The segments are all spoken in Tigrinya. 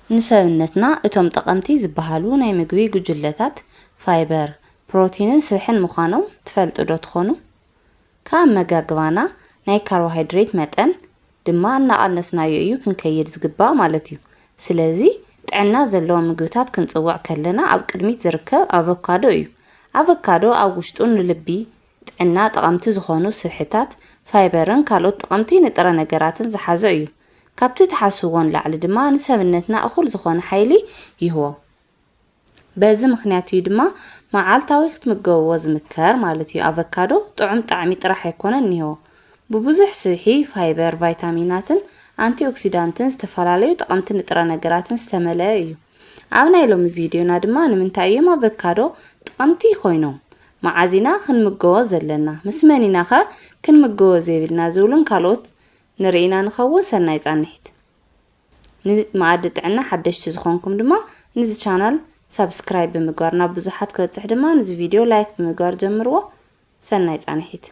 ንሰብነትና እቶም ጠቐምቲ ዝበሃሉ ናይ ምግቢ ጉጅለታት ፋይበር፣ ፕሮቲንን ስብሕን ምዃኖም ትፈልጡ ዶ ትኾኑ? ካብ ኣመጋግባና ናይ ካርቦሃይድሬት መጠን ድማ እናቐነስናዮ እዩ ክንከይድ ዝግባእ ማለት እዩ። ስለዚ ጥዕና ዘለዎም ምግብታት ክንጽውዕ ከለና ኣብ ቅድሚት ዝርከብ ኣቮካዶ እዩ። ኣቮካዶ ኣብ ውሽጡ ንልቢ ጥዕና ጠቐምቲ ዝኾኑ ስብሕታት፣ ፋይበርን ካልኦት ጠቐምቲ ንጥረ ነገራትን ዝሓዘ እዩ። ካብቲ ትሓስብዎ ንላዕሊ ድማ ንሰብነትና እኹል ዝኾነ ሓይሊ ይህቦ። በዚ ምኽንያት እዩ ድማ መዓልታዊ ክትምገብዎ ዝምከር ማለት እዩ። ኣቮካዶ ጥዑም ጣዕሚ ጥራሕ ኣይኮነን እኒሆ። ብብዙሕ ስብሒ፣ ፋይበር፣ ቫይታሚናትን ኣንቲኦክሲዳንትን ዝተፈላለዩ ጠቐምቲ ንጥረ ነገራትን ዝተመልአ እዩ። ኣብ ናይ ሎሚ ቪድዮና ድማ ንምንታይ እዮም ኣቮካዶ ጠቐምቲ ኮይኖም፣ መዓዝ ኢና ክንምገቦ ዘለና፣ ምስ መን ኢናኸ ክንምገቦ ዘይብልና ዝብሉን ካልኦት ንርኢና ንኸውን። ሰናይ ጻንሒት። ንመኣዲ ጥዕና ሓደሽቲ ዝኾንኩም ድማ ንዚ ቻናል ሳብስክራይብ ብምግባር ናብ ብዙሓት ክበጽሕ ድማ ንዚ ቪድዮ ላይክ ብምግባር ጀምርዎ። ሰናይ ጻንሒት።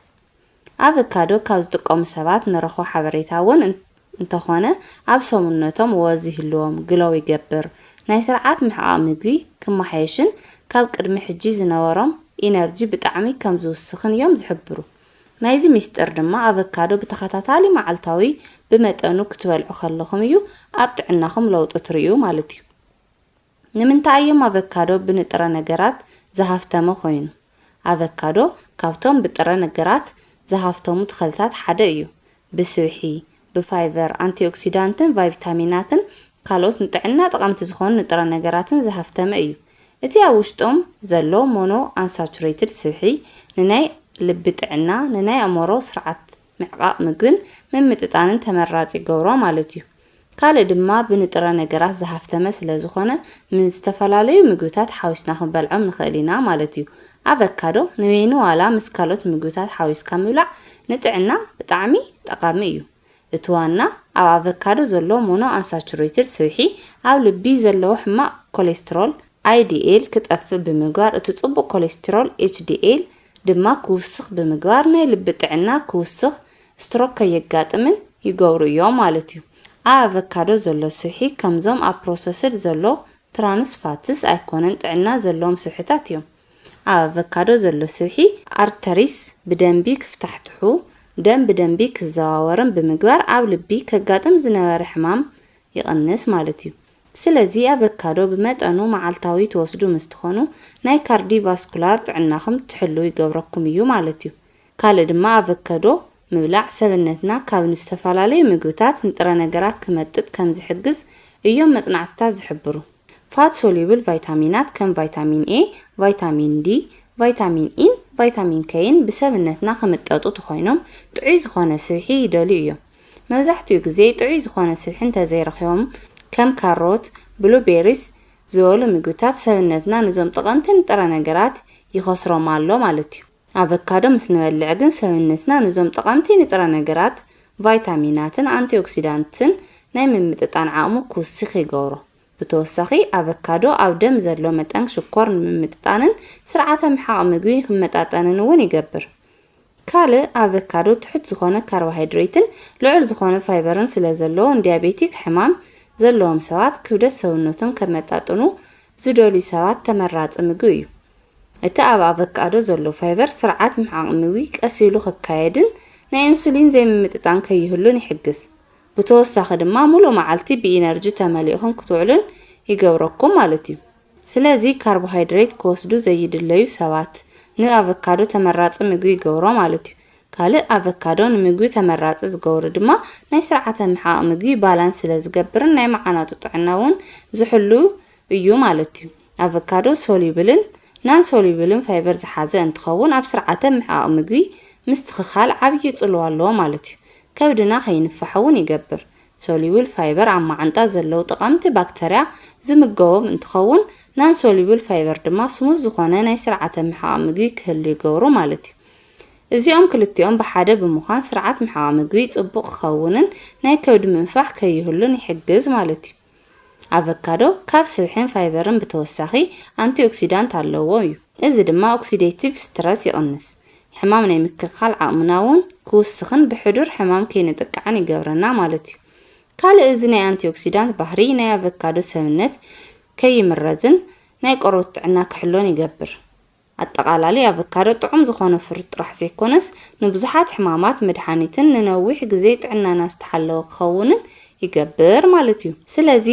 ኣቮካዶ ካብ ዝጥቀሙ ሰባት ንረኽቦ ሓበሬታ እውን እን-፣ እንተኾነ ኣብ ሰውነቶም ወዝ ይህልዎም፣ ግሎው ይገብር፣ ናይ ስርዓት ምሕቓቕ ምግቢ ክመሓየሽን ካብ ቅድሚ ሕጂ ዝነበሮም ኢነርጂ ብጣዕሚ ከም ዝውስኽን እዮም ዝሕብሩ። ናይዚ ሚስጥር ድማ ኣቮካዶ ብተኸታታሊ መዓልታዊ ብመጠኑ ክትበልዑ ከለኹም እዩ ኣብ ጥዕናኹም ለውጢ ትርእዩ ማለት እዩ። ንምንታይ እዮም ኣቮካዶ ብንጥረ ነገራት ዝሃፍተመ ኮይኑ? ኣቮካዶ ካብቶም ብጥረ ነገራት ዝሃፍተሙ ተኽልታት ሓደ እዩ። ብስብሒ፣ ብፋይበር፣ ኣንቲኦክሲዳንትን ቫይታሚናትን ካልኦት ንጥዕና ጠቐምቲ ዝኾኑ ንጥረ ነገራትን ዝሃፍተመ እዩ። እቲ ኣብ ውሽጦም ዘሎ ሞኖ ኣንሳቹሬትድ ስብሒ ንናይ ልቢ ጥዕና፣ ንናይ ኣእምሮ ስርዓት ምዕቓቕ ምግብን ምምጥጣንን ተመራጺ ይገብሮ ማለት እዩ። ካልእ ድማ ብንጥረ ነገራት ዝሃፍተመ ስለ ዝኾነ ምስ ዝተፈላለዩ ምግብታት ሓዊስና ክንበልዖም ንኽእል ኢና ማለት እዩ። ኣቨካዶ ንበይኑ ዋላ ምስ ካልኦት ምግብታት ሓዊስካ ምብላዕ ንጥዕና ብጣዕሚ ጠቓሚ እዩ። እቲ ዋና ኣብ ኣቨካዶ ዘሎ ሞኖ ኣንሳቹሬትድ ስብሒ ኣብ ልቢ ዘለዎ ሕማቕ ኮሌስትሮል፣ ኣይዲኤል፣ ክጠፍእ ብምግባር እቲ ጽቡቕ ኮሌስትሮል፣ ኤችዲኤል፣ ድማ ክውስኽ ብምግባር ናይ ልቢ ጥዕና ክውስኽ፣ ስትሮክ ከየጋጥምን ይገብሩ እዮም ማለት እዩ። ኣብ ኣቨካዶ ዘሎ ስብሒ ከምዞም ኣብ ፕሮሰስድ ዘሎ ትራንስ ፋትስ ኣይኮነን ጥዕና ዘለዎም ስብሕታት እዮም። ኣብ ኣቨካዶ ዘሎ ስብሒ ኣርተሪስ ብደንቢ ክፍታሕትሑ፣ ደም ብደንቢ ክዘዋወርን ብምግባር ኣብ ልቢ ከጋጥም ዝነበረ ሕማም ይቕንስ ማለት እዩ። ስለዚ ኣቨካዶ ብመጠኑ መዓልታዊ ትወስዱ ምስ ትኾኑ ናይ ካርዲቫስኩላር ጥዕናኹም ትሕልው ይገብረኩም እዩ ማለት እዩ። ካልእ ድማ ኣቨካዶ ምብላዕ ሰብነትና ካብ ንዝተፈላለዩ ምግብታት ንጥረ ነገራት ክመጥጥ ከም ዝሕግዝ እዮም መጽናዕትታት ዝሕብሩ። ፋት ሶሉብል ቫይታሚናት ከም ቫይታሚን ኤ፣ ቫይታሚን ዲ፣ ቫይታሚን ኢን ቫይታሚን ከይን ብሰብነትና ክምጠጡ ተኾይኖም ጥዑይ ዝኾነ ስብሒ ይደልዩ እዮም። መብዛሕትኡ ግዜ ጥዑይ ዝኾነ ስብሒ እንተዘይረኺቦም ከም ካሮት፣ ብሉቤሪስ ዝበሉ ምግብታት ሰብነትና ነዞም ጠቐምቲ ንጥረ ነገራት ይኸስሮም ኣሎ ማለት እዩ። ኣቨካዶ ምስ ንበልዕ ግን ሰብነትና ነዞም ጠቐምቲ ንጥረ ነገራት፣ ቫይታሚናትን ኣንቲኦክሲዳንትን ናይ ምምጥጣን ዓቕሙ ክውስኽ ይገብሮ። ብተወሳኺ ኣቨካዶ ኣብ ደም ዘሎ መጠን ሽኮር ንምምጥጣንን ስርዓተ ምሕቓቕ ምግቢ ክመጣጠንን እውን ይገብር። ካልእ ኣቨካዶ ትሑት ዝኾነ ካርቦሃይድሬትን ልዑል ዝኾነ ፋይበርን ስለ ዘለዎ ንዲያቤቲክ ሕማም ዘለዎም ሰባት ክብደት ሰውነቶም ከመጣጥኑ ዝደልዩ ሰባት ተመራጺ ምግቢ እዩ። እቲ ኣብ ኣቨካዶ ዘሎ ፋይበር ስርዓት ምሕቓቕ ምግቢ ቀስ ኢሉ ክካየድን ናይ ኢንሱሊን ዘይምምጥጣን ከይህሉን ይሕግዝ። ብተወሳኺ ድማ ሙሉእ መዓልቲ ብኢነርጂ ተመሊእኹም ክትውዕሉን ይገብረኩም ማለት እዩ። ስለዚ ካርቦሃይድሬት ክወስዱ ዘይድለዩ ሰባት ንኣቨካዶ ተመራጺ ምግቢ ይገብሮ ማለት እዩ። ካልእ ኣቨካዶ ንምግቢ ተመራጺ ዝገብሮ ድማ ናይ ስርዓተ ምሕቓቕ ምግቢ ባላንስ ስለ ዝገብርን ናይ መዓናጡ ጥዕና እውን ዝሕሉ እዩ ማለት እዩ። ኣቨካዶ ሶሉብልን ናን ሶሉብልን ፋይበር ዝሓዘ እንትኸውን ኣብ ስርዓተ ምሕቓቕ ምግቢ ምስትኽኻል ዓብዪ ጽልዋ ኣለዎ ማለት እዩ። ከብድና ከይንፋሕ እውን ይገብር። ሶሉብል ፋይበር ኣብ መዓንጣ ዘለዉ ጠቐምቲ ባክተርያ ዝምገቦም እንትኸውን ናን ሶሉብል ፋይበር ድማ ስሙዝ ዝኾነ ናይ ስርዓተ ምሕቓቕ ምግቢ ክህሉ ይገብሩ ማለት እዩ። እዚኦም ክልቲኦም ብሓደ ብምዃን ስርዓት ምሕቓቕ ምግቢ ጽቡቕ ክኸውንን ናይ ከብዲ ምንፋሕ ከይህሉን ይሕግዝ ማለት እዩ። ኣቨካዶ ካብ ስብሕን ፋይበርን ብተወሳኺ ኣንቲኦክሲዳንት ኣለዎ እዩ። እዚ ድማ ኦክሲዴቲቭ ስትረስ ይቕንስ፣ ሕማም ናይ ምክልኻል ዓቕምና እውን ክውስኽን ብሕዱር ሕማም ከይንጥቃዕን ይገብረና ማለት እዩ። ካልእ፣ እዚ ናይ ኣንቲኦክሲዳንት ባህሪ ናይ ኣቨካዶ ሰብነት ከይምረዝን ናይ ቆርበት ጥዕና ክሕሎን ይገብር። ኣጠቓላሊ ኣቨካዶ ጥዑም ዝኾነ ፍሩት ጥራሕ ዘይኮነስ፣ ንብዙሓት ሕማማት መድሓኒትን ንነዊሕ ግዜ ጥዕናና ዝተሓለወ ክኸውንን ይገብር ማለት እዩ። ስለዚ፣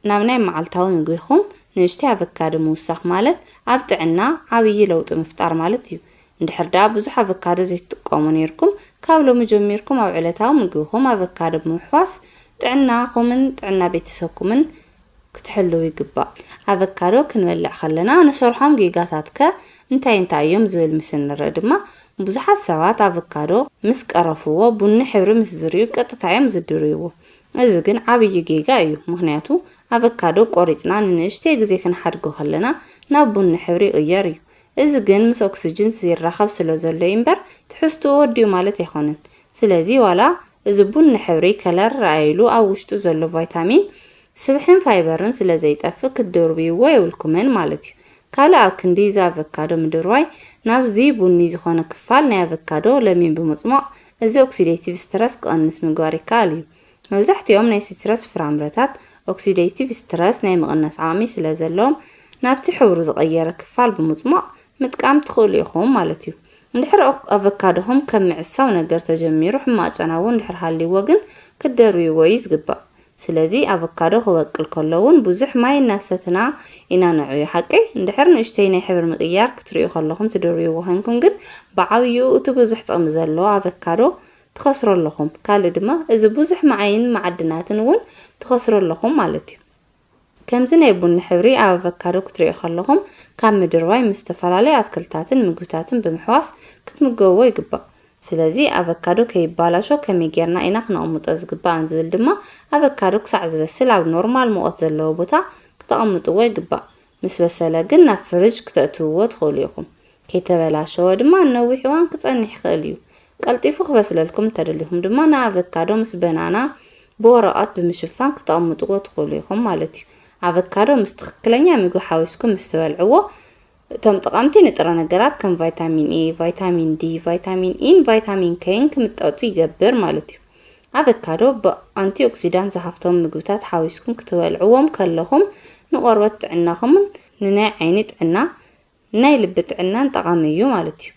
ናብ ናይ መዓልታዊ ምግቢኹም ንእሽተይ ኣቨካዶ ምውሳኽ ማለት ኣብ ጥዕና ዓብዪ ለውጢ ምፍጣር ማለት እዩ። እንድሕር ደኣ ብዙሕ ኣቨካዶ ዘይትጥቀሙ ነይርኩም፣ ካብ ሎሚ ጀሚርኩም ኣብ ዕለታዊ ምግቢኹም ኣቨካዶ ብምሕዋስ ጥዕናኹምን ጥዕና ቤተሰብኩምን ክትሕልው ይግባእ። ኣቨካዶ ክንበልዕ ከለና ንሰርሖም ጌጋታት ከ እንታይ እንታይ እዮም ዝብል ምስ እንርእ ድማ፣ ብዙሓት ሰባት ኣቨካዶ ምስ ቀረፍዎ ቡኒ ሕብሪ ምስ ዝርእዩ ቀጥታ እዮም ዝድርይዎ። እዚ ግን ዓብዪ ጌጋ እዩ፣ ምኽንያቱ ኣቨካዶ ቆሪጽና ንንእሽተይ ግዜ ክንሓድጎ ከለና ናብ ቡኒ ሕብሪ ይቕየር እዩ። እዚ ግን ምስ ኦክስጅን ይራኸብ ስለ ዘሎ እዩ እምበር ትሕዝትኡ ወዲኡ ማለት ኣይኮነን። ስለዚ ዋላ እዚ ቡኒ ሕብሪ ከለር ረኣይሉ ኣብ ውሽጡ ዘሎ ቫይታሚን ስብሕን ፋይበርን ስለ ዘይጠፍእ ክትድርብይዎ የብልኩምን ማለት እዩ። ካልእ ኣብ ክንዲ እዚ ኣቨካዶ ምድርባይ ናብዚ ቡኒ ዝኾነ ክፋል ናይ ኣቨካዶ ለሚን ብምጽሟቕ እዚ ኦክሲዴቲቭ ስትረስ ክቐንስ ምግባር ይከኣል እዩ። መብዛሕትኦም ናይ ሲትረስ ፍራምረታት ኦክሲዴቲቭ ስትረስ ናይ ምቕናስ ዓቕሚ ስለ ዘለዎም ናብቲ ሕብሩ ዝቐየረ ክፋል ብምጽሟቕ ምጥቃም ትኽእሉ ኢኹም ማለት እዩ። እንድሕር ኦክ-፣ ኣቨካዶኹም ከም ምዕሳው ነገር ተጀሚሩ ሕማቕ ጨና እውን እንድሕር ሃልይዎ ግን ክትደርብይዎ እዩ ዝግባእ። ስለዚ ኣቨካዶ ክበቅል ከሎ እውን ብዙሕ ማይ እናሰትና ኢና ነዕብዮ። ሓቀይ እንድሕር ንእሽተይ ናይ ሕብሪ ምቕያር ክትርእዩ ከለኹም ትደርብይዎ ኮይንኩም ግን ብዓብይኡ እቲ ብዙሕ ጥቕሚ ዘለዎ ኣቨካዶ ትኸስሩ ኣለኹም። ካልእ ድማ እዚ ብዙሕ ማይን መዓድናትን እውን ትኸስሩ ኣለኹም ማለት እዩ። ከምዚ ናይ ቡኒ ሕብሪ ኣብ ኣቨካዶ ክትርእዩ ከለኹም ካብ ምድርባይ ምስ ዝተፈላለዩ ኣትክልታትን ምግብታትን ብምሕዋስ ክትምገብዎ ይግባእ። ስለዚ ኣቨካዶ ከይባላሾ ከመይ ጌርና ኢና ክነቕምጦ ዝግባእ ንዝብል ድማ ኣቨካዶ ክሳዕ ዝበስል ኣብ ኖርማል ሙቐት ዘለዎ ቦታ ክተቐምጥዎ ይግባእ። ምስ በሰለ ግን ናብ ፍርጅ ክተእትውዎ ትኽእሉ ኢኹም። ከይተበላሸወ ድማ ነዊሕ እዋን ክጸንሕ ይኽእል እዩ። ቀልጢፉ ክበስለልኩም እንተደሊኹም ድማ ንኣቨካዶ ምስ በናና ብወረቐት ብምሽፋን ክተቐምጥዎ ትኽእሉ ኢኹም ማለት እዩ። ኣቨካዶ ምስ ትኽክለኛ ምግቢ ሓዊስኩም ምስ ትበልዕዎ እቶም ጠቐምቲ ንጥረ ነገራት ከም ቫይታሚን ኤ፣ ቫይታሚን ዲ፣ ቫይታሚን ኢን ቫይታሚን ኬን ክምጠጡ ይገብር ማለት እዩ። ኣቨካዶ ብኣንቲኦክሲዳንት ዝሃፍቶም ምግብታት ሓዊስኩም ክትበልዕዎም ከለኹም ንቆርበት ጥዕናኹምን ንናይ ዓይኒ ጥዕና ናይ ልቢ ጥዕናን ጠቓሚ እዩ ማለት እዩ።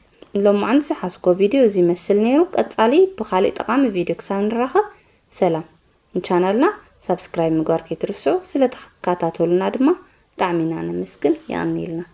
ሎማዓንቲ ዝሓዝኮ ቪድዮ እዚ ይመስል ነይሩ። ቀጻሊ ብኻሊእ ጠቓሚ ቪድዮ ክሳብ ንራኸብ ሰላም። ንቻናልና ሳብስክራይብ ምግባር ከይትርስዑ። ስለተከታተሉና ድማ ብጣዕሚ ኢና ነመስግን። የቐንየልና።